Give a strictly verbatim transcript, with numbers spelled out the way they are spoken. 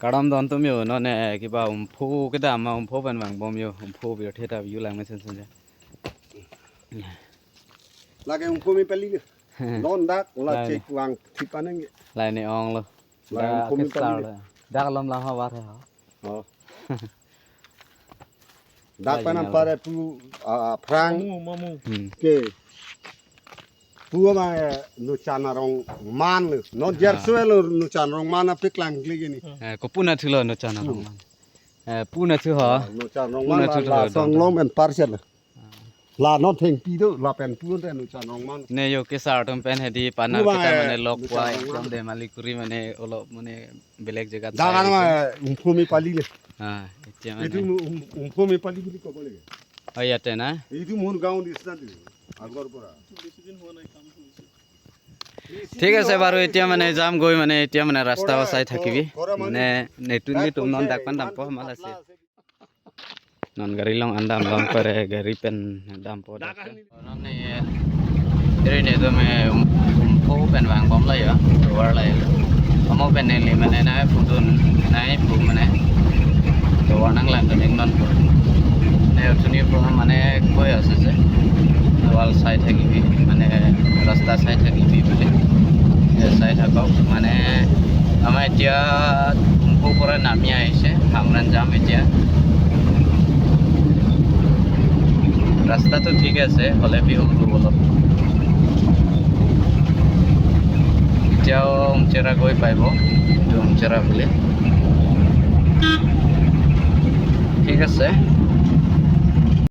Kardom don atum jo, non ne kiba umphu kedam ma umphu pen vangbom jo, umphu birthe ta view lang mesen sen ja. Lake umphu me pali le. Non dak la Lai chek ne. Vang thip aneng. Lai ne ong lo. Lai Da umphu me kesar pali le. Lo. Dak lom lam ha war ha. Oh. Dak Lai panam ne. Pare pu, ah, phrang. Mamu, mamu. Hmm. Ke. Pu ma, eh, Nuchan Rongman lo. Non Ah. Jerso lo Nuchan Rongman apik lang klik ini. Eh, kopuna thulo Nuchan Hmm. Rongman. Eh, puna thu ho. Ah, Nuchan Rongman Puna la, thu la lo, Songlom don. En parcel. Ah. La non thengpi do, lapen pu te Nuchan Rongman. Ne jo kesar atum pen hedi pana Pu ma, kita eh, mane lok Nuchan puai Rongman. Ekdom de malik kuri mane olo mane belek jagat Dak sai kan ma aise. Umphu me pali le. Ah, etia Itu mane. Mu-, um-, umphu me pali bili ko bole. Oh, ya te na. Itu mon gaon di sna di. Agor pora. ঠিক আছে, বারো, এতিয়া মানে যাম গৈ, মানে এতিয়া মানে ৰাস্তা চাই থাকিবি, মানে নেটুন di tum non dak pen dampo hamal ase. Non gari along an dam long pare, gari pen dampo dak. Non ne, ere ne to me um, umphu pen vangbom la ya, tovar la ya. Amo pen neli mane nai pudun, nai pu mane. Tovar nanglang kaning non. Ne chuni pu mane koi ase je. Wall sai thakibi, mane rasta sai thakibi bole. Ya sai thakok, mane ama etia umphu pora nami aise, Hamren jam etia. Rasta to thik ase, hole bi umphu bolo. Etia Umchera goi paibo, etu Umchera bole. Thik ase.